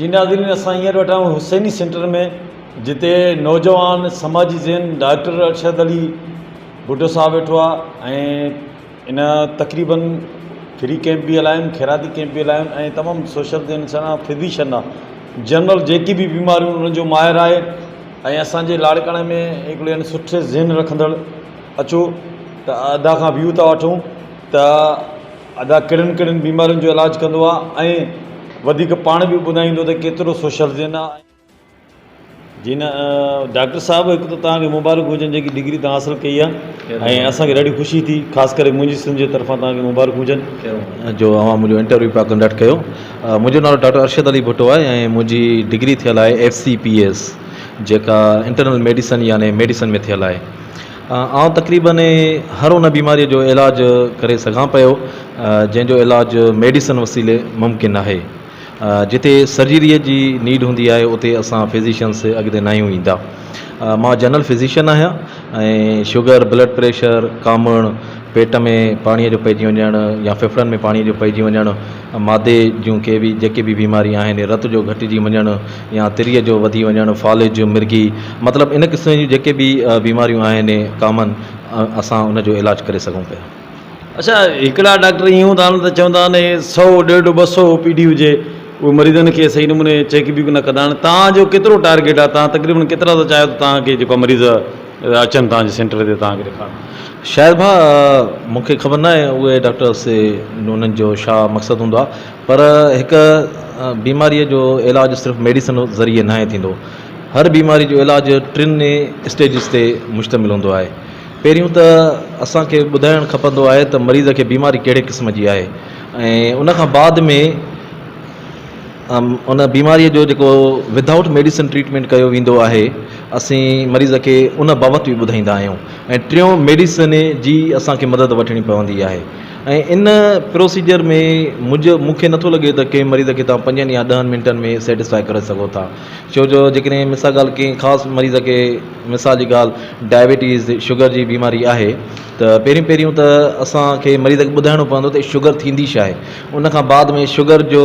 جي ناظرين اسان هينئر ويٺا آهيون حسيني سينٽر ۾ جتي نوجوان سماجي ذهن ڊاڪٽر ارشد علي ڀٽو صاحب ويٺو آهي ۽ ان تقريبن فري ڪيمپ به هلايا آهن خيراتي ڪيمپ به هلايا آهن ۽ تمام سوشل ذهن سان فزيشن آهي جنرل جيڪي به بيماريون انهن جو ماهر آهي ۽ اسانجي لاڙڪاڻي ۾ هڪڙي يعني سٺي ذهن رکندڙ اچو ته ادا کان ويو ٿا وٺون ته ادا ڪهڙين ڪهڙين بيمارين جو علاج ڪندو آ ۽ وڌيڪ پاڻ به ٻڌائيندو ته ڪيترو سوشل ذهن آ. جي نه ڊاڪٽر صاحب هڪ ته توهان کي مبارڪ هجن جيڪي ڊگري توهان حاصل ڪئي آ ۽ اسان کي ڏاڍي خوشي ٿي خاص ڪري منهنجي سنڌ جي طرفان توهان کي مبارڪ هجن. جو اوهان منهنجو انٽرويو پيا ڪنڊڪٽ ڪيو منهنجو نالو ڊاڪٽر ارشد علي ڀٽو آهي ۽ منهنجي ڊگري ٿيل آهي ايف سي پي ايس جيڪا انٽرنل ميڊيسن يعني ميڊيسن ۾ ٿيل آهي. آئون تقريبن هر ان بيماريء جو علاج ڪري سگهان پيو، جنهن جو علاج ميڊيسن وسيلي ممڪن آهي. جتي سرجريء جي نيڊ هوندي آهي، اتي اسان فزيشنس اڳتي ناهيون ايندا. مان جنرل فزيشن آهيان ۽ شگر، بلڊ پريشر، ڪامڻ، پيٽ ۾ پاڻيء جو پئجي وڃڻ يا ڦڦڙن ۾ پاڻيء جو پئجي وڃڻ، معدي جون ڪي به جيڪي به بيماريون آهن، رت جو گهٽجي وڃڻ يا تريء جو وڌي وڃڻ، فالج، مرگي، مطلب ان قسم جون جيڪي به بيماريون آهن ڪامن اسان ان جو علاج ڪري سگهون پيا. اڇا هڪڙا ڊاڪٽر ائين هوندا آهن ته چوندا آهن هي سئو ڏيڍ 200 او پي ڊي هجي اهي مريضن کي صحيح نموني چيڪ به نه ڪندا آهن توهان جو ڪيترو ٽارگيٽ آهي توهان تقريبن ڪيترا ٿا چاهيو ته توهان کي جيڪو مريض اچن توهان جي سينٽر تي توهان کي ڏيکارڻ. شايد ڀاء مون کي خبر ناهي اهي ڊاڪٽرس انهن جو ڇا مقصد هوندو آهي پر هڪ بيماريء جو علاج صرف ميڊيسن ذريعي ناهي ٿيندو هر بيماري جو علاج ٽن اسٽيجز تي مشتمل هوندو آهي پهريون ته اسان کي ٻڌائڻ کپندو آهي ته مريض کي بيماري ڪهڙي قسم جي آهي ۽ ان کان بعد ۾ ان بيماريء جو جيڪو ودائوٽ ميڊيسن ٽريٽمينٽ ڪيو ويندو آهي اسين مريض کي ان بابت به ٻڌائيندا آهيون ۽ ٽيون ميڊيسن جي اسان کي مدد وٺڻي پوندي آهي ۽ ان پروسيجر ۾ منهنجو مون کي نٿو لڳي ته ڪنهن مريض کي توهان پنجن يا ڏهن منٽن ۾ سيٽسفائي ڪري سگهو ٿا ڇو جو جيڪڏهن مثال ڳالهه ڪنهن خاص مريض کي مثال جي ڳالهه ڊائبٽيز شگر جي بيماري آهي ته پهريون پهريون ته اسان کي مريض کي ٻڌائڻو پوندو ته شگر ٿيندي ڇا آهي ان کان بعد ۾ شگر جو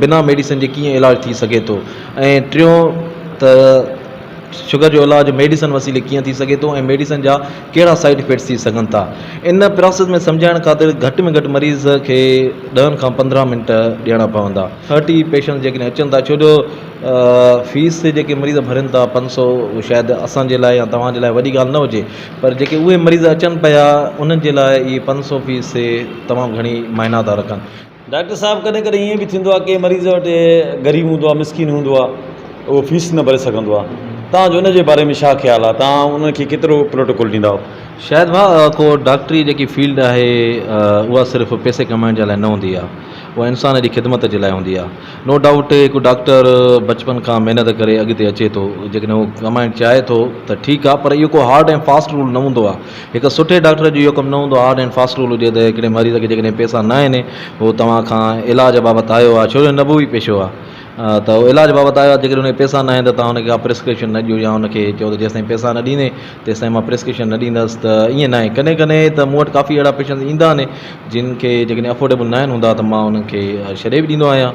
بنا ميڊيسن جي ڪيئن علاج ٿي سگهي ٿو ۽ ٽيون ته شگر جو علاج ميڊيسن وسيلي ڪيئن ٿي سگهي ٿو ۽ ميڊيسن جا ڪهڙا سائيڊ افيڪٽس ٿي سگهن ٿا ان پراسيس ۾ سمجهائڻ خاطر گهٽ ۾ گهٽ مريض کي ڏهن کان 15 منٽ ڏيڻا پوندا. ٿرٽي پيشنٽس جيڪڏهن اچن ٿا ڇو جو فيس جيڪي مريض ڀرين ٿا 500 اهو شايد اسان جي لاء يا توهان جي لاء وڏي ڳالهه نه هجي پر جيڪي اهي مريض اچن پيا انهن جي لاء اهي 500 فيس تمام گهڻي معنيٰ ٿا رکن. ڊاڪٽر صاحب ڪڏهن ڪڏهن ائين به ٿيندو آهي ڪنهن مريض وٽ غريب هوندو آهي مسڪين هوندو آهي اهو فيس نه ڀري سگهندو آهي توهان جو ان جي باري ۾ ڇا خيال آهي توهان انهن کي ڪيترو پروٽوڪول ڏيندا آهيو. شايد ڀاء ڪو ڊاڪٽري جيڪي فيلڊ آهي اها صرف پئسي ڪمائڻ جي لاء نه هوندي آهي اها انسان جي خدمت جي لاء هوندي آهي نو ڊائوٽ هڪ ڊاڪٽر بچپن کان محنت ڪري اڳتي اچي ٿو جيڪڏهن هو ڪمائڻ چاهي ٿو ته ٺيڪ آهي پر اهو ڪو هارڊ ۽ فاسٽ رول نه هوندو آهي هڪ سٺي ڊاڪٽر جو اهو ڪم نه هوندو آهي هارڊ ۽ فاسٽ رول هجي ته هڪڙي مريض کي جيڪڏهن پئسا نه آهن هو توهان کان علاج بابت آيو آهي ڇو جو نبوي پيشو آهي ته هو علاج بابت آيو آهي جيڪڏهن هن کي پئسا نه آهن ته توهان هن کي ڪا پرسڪرپشن نه ڏيو يا هن کي چئو ته جيستائين پئسا نه ڏيندين تيستائين مان پرسڪرپشن نه ڏيندس ته ائين ناهي ڪڏهن ڪڏهن ته مون وٽ ڪافي اهڙا پيشنٽس ايندا آهن جن کي جيڪڏهن افورڊيبل ناهن هوندا ته مان انهن کي ڇڏي به ڏيندو آهيان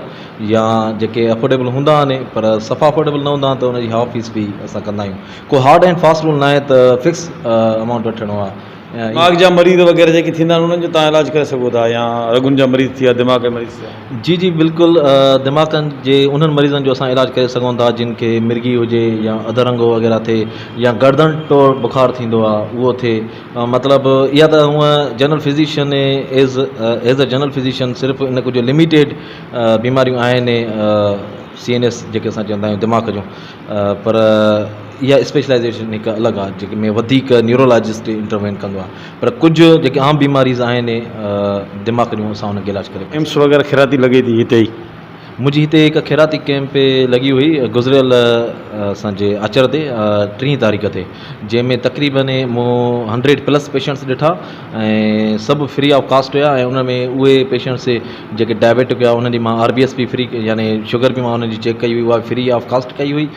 يا جيڪي افورڊيبل هوندا آهن پر صفا افورڊيبل نه هوندا آهن ته ان جي هاف فيس به اسان ڪندا آهيون ڪو هارڊ اينڊ فاسٽ رول ناهي ته فڪس امائونٽ وٺڻو آهي. دماغ جا مريض وغيره جيڪي ٿيندا آهن انهن جو توهان علاج ڪري سگهو ٿا يا رڳن جا مريض ٿي ويا دماغ جا مريض ٿي ويا. جي جي بلڪل دماغن جي انهن مريضن جو اسان علاج ڪري سگهون ٿا جن کي مرگي هجي يا اڌ رنگو وغيره ٿئي يا گردن ٽوڙ بخار ٿيندو آهي اهو ٿئي مطلب اها ته هونء general physician as as a general physician صرف ان ڪجهه لميٽيڊ بيماريون آهن سي اين ايس جيڪي اسان چوندا آهيون دماغ جون پر اها اسپيشلائيزيشن هڪ الڳ آهي جنهن ۾ وڌيڪ نيورولاجسٽ انٽروين ڪندو آهي پر ڪجهه جيڪي عام بيماريز آهن دماغ جون اسان انهن کي علاج ڪري ايمس وغيره خيراتي لڳي ٿي هتي ئي. منهنجي هتي هڪ خيراتي ڪيمپ لڳي هئي گذريل اسان جي آچر تي ٽين تاريخ تي جنهن ۾ تقريبن مون هنڊريڊ پلس پيشنٽس ڏٺا ۽ سڀ فري آف ڪاسٽ هيا ۽ ان ۾ اهي پيشنٽس جيڪي ڊائبيٽڪ هيا انهن جي مان آر بي ايس به فري يعني شگر به مان انهن جي چيڪ ڪئي هئي اها فري آف ڪاسٽ ڪئي هئي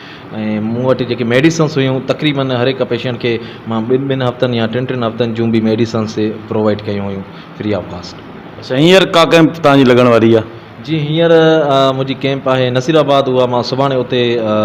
۽ مون وٽ جيڪي ميڊيسنس هيون تقريبن هر هڪ پيشنٽ کي مان ٻن ٻن هفتن يا ٽن ٽن هفتن جون به ميڊيسنس پرووائيڊ ڪيون هيون فري آف ڪاسٽ. اڇا هينئر ڪا ڪئمپ توهان جي لڳڻ واري آهي؟ جي هينئر منهنجي ڪيمپ آهي نصير آباد اها مان سڀاڻي اتي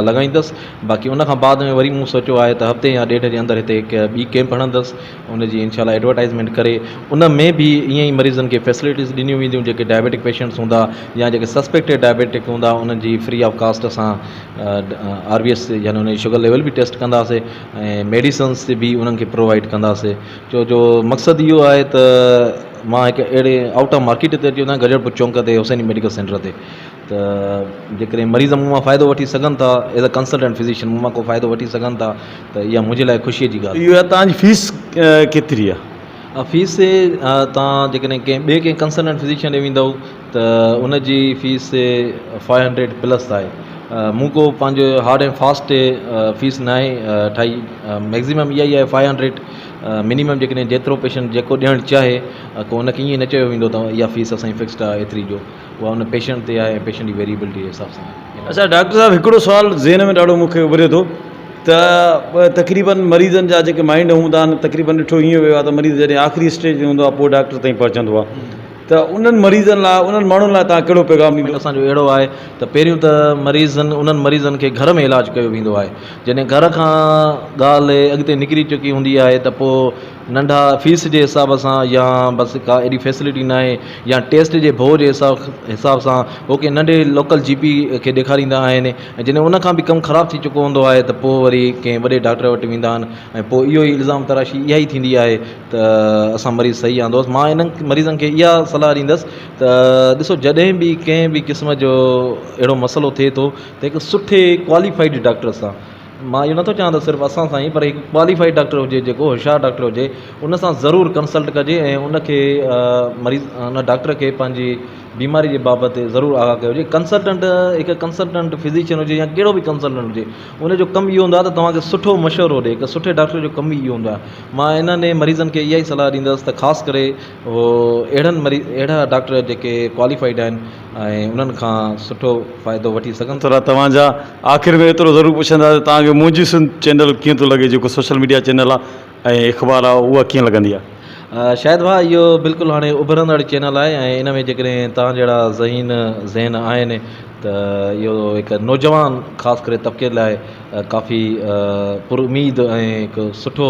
لڳائيندس باقي ان کان بعد ۾ وري مون سوچيو آهي ته هفتي يا ڏيڍ جي اندر هتي هڪ ٻي ڪيمپ هڻندس ان جي انشاء الله ايڊورٽائزمينٽ ڪري ان ۾ به ائين ئي مريضن کي فيسلٽيز ڏنيون وينديون جيڪي ڊائبيٽڪ پيشنٽس هوندا يا جيڪي سسپيڪٽيڊ ڊائبيٽڪ هوندا انهن جي فري آف ڪاسٽ اسان آر بي ايس يعني ان جي شگر ليول به ٽيسٽ ڪنداسي ۽ ميڊيسنس به انهن کي پرووائيڊ ڪنداسي ڇو جو مقصد اهو آهي ته مان هڪ اهڙي آئوٽ آف مارڪيٽ تي اچي ويو آهيان گجرپور چونڪ تي حسيني ميڊيڪل سينٽر تي ته جيڪڏهن مريض مون مان فائدو وٺي سگهن ٿا ايز اي ڪنسلٽنٽ فزيشن مون مان ڪو فائدو وٺي سگهن ٿا ته اها منهنجي لاء خوشيء جي ڳالهه. اهو توهان جي فيس ڪيتري آهي؟ فيس توهان جيڪڏهن ڪنهن ٻئي ڪنهن ڪنسلٽنٽ فزيشن ڏي ويندؤ ته ان جي فيس فائيو هنڊريڊ پلس آهي. مون ڪو پنهنجو هارڊ اينڊ فاسٽ فيس ناهي ٺاهي ميڪزيمم اها ئي آهي فائيو هنڊريڊ منيمم جيڪڏهن جيترو پيشنٽ جيڪو ڏيڻ چاهي ڪو ان کي ائين نه چيو ويندو ته اها فيس اسان جي فڪسڊ آهي ايتري جو اها ان پيشنٽ تي آهي ۽ پيشنٽ جي ويريبلٽي جي حساب سان آهي. اڇا ڊاڪٽر صاحب هڪڙو سوال ذهن ۾ ڏاڍو مون کي اڀري ٿو ته تقريبن مريضن جا جيڪي مائنڊ هوندا آهن تقريبن ڏٺو ائين ويو آهي ته مريض جڏهن آخري اسٽيج ۾ هوندو آهي پوء ڊاڪٽر تائين پهچندو آهي ته انهن مريضن لاء انهن ماڻهن لاء توهان ڪهڙو پيغام ڏيندو؟ اسان جو اهڙو آهي ته پهريون ته مريضن انهن مريضن کي گهر ۾ علاج ڪيو ويندو آهي جڏهن گهر کان ڳالهه اڳتي نڪري چڪي هوندي آهي ته پوء ننڍا فيس جي حساب سان يا بس ڪا ايڏي فيسلٽي ناهي يا ٽيسٽ جي ڀؤ جي حساب سان هو ڪنهن ننڍي لوڪل جي پي کي ڏيکاريندا آهن ۽ جڏهن ان کان به ڪم خراب ٿي چڪو هوندو آهي ته پوء وري ڪنهن وڏي ڊاڪٽر وٽ ويندا آهن ۽ پوء اهو ئي الزام تراشي اها ئي ٿيندي آهي ته اسان مريض صحيح آندو مان انهن مريضن کي اها صلاح ڏيندس ته ڏسو جڏهن به ڪنهن به قسم جو اهڙو مسئلو ٿئي ٿو ته هڪ سٺي ڪواليفائيڊ ڊاڪٽر سان مان اهو نٿو چوان ته صرف اسان سان ئي پر هڪ ڪواليفائيڊ ڊاڪٽر هجي جيڪو هوشيار ڊاڪٽر هجي ان سان ضرور ڪنسلٽ ڪجي ۽ ان کي مريض ان ڊاڪٽر کي پنهنجي بيماري جي بابت ضرور آگاهه ڪيو جي ڪنسلٽنٽ هڪ ڪنسلٽنٽ فزيشن هجي يا ڪهڙو به ڪنسلٽنٽ هجي ان جو ڪم اهو هوندو آهي ته توهان کي سٺو مشورو ڏي هڪ سٺي ڊاڪٽر جو ڪم ئي اهو هوندو آهي مان انهن مريضن کي اها ئي صلاح ڏيندس ته خاص ڪري اهو اهڙن مريض اهڙا ڊاڪٽر جيڪي ڪواليفائيڊ آهن ۽ انهن کان سٺو فائدو وٺي سگهن ٿا. ٿورا توهان جا آخر ۾ ايترو ضرور پڇندا ته توهان کي منهنجي سنڌ چينل ڪيئن ٿو لڳي جيڪو سوشل ميڊيا چينل آ ۽ اخبار آ اها ڪيئن لڳندي آ. شاهد ڀاء اهو بلڪل هاڻي اڀرندڙ چينل آهي ۽ ان ۾ جيڪڏهن توهان جهڙا ذهين ذهن آهن ته اهو هڪ نوجوان خاص ڪري طبقي لاء ڪافي پر اميد ۽ هڪ سٺو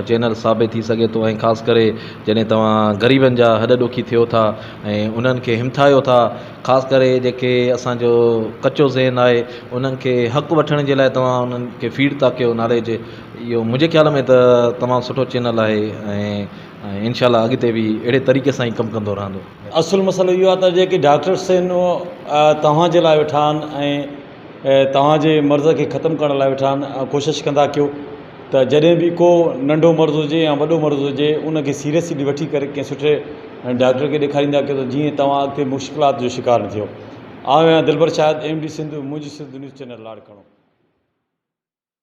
چينل ثابت ٿي سگهي ٿو ۽ خاص ڪري جڏهن توهان غريبن جا هڏ ڏوکي ٿيو ٿا ۽ انهن کي همٿايو ٿا خاص ڪري جيڪي اسان جو ڪچو ذهن آهي انهن کي حق وٺڻ جي لاء توهان انهن کي فيڊ ٿا ڪيو ناليج اهو منهنجي خيال ۾ ته تمام سٺو چينل آهي ۽ انشاء الله اڳتي به اهڙي طريقي سان ئي ڪم ڪندو رهندو. اصل مسئلو اهو آهي ته جيڪي ڊاڪٽرس آهن اهي توهان جي لاء ويٺا آهن ۽ توهان جي مرض کي ختم ڪرڻ لاء ويٺا آهن ڪوشش ڪندا ڪيو ته جڏهن به ڪو ننڍو مرض هجي يا وڏو مرض هجي ان کي سيريسلي وٺي ڪري ڪنهن سٺي ڊاڪٽر کي ڏيکاريندا ڪيو ته جيئن توهان اڳتي مشڪلات جو شڪار نه ٿيو. آئون آهيان دلبر شاهد ايم ڊي سنڌ منهنجي سنڌ نيوز چينل لاڙڪاڻو.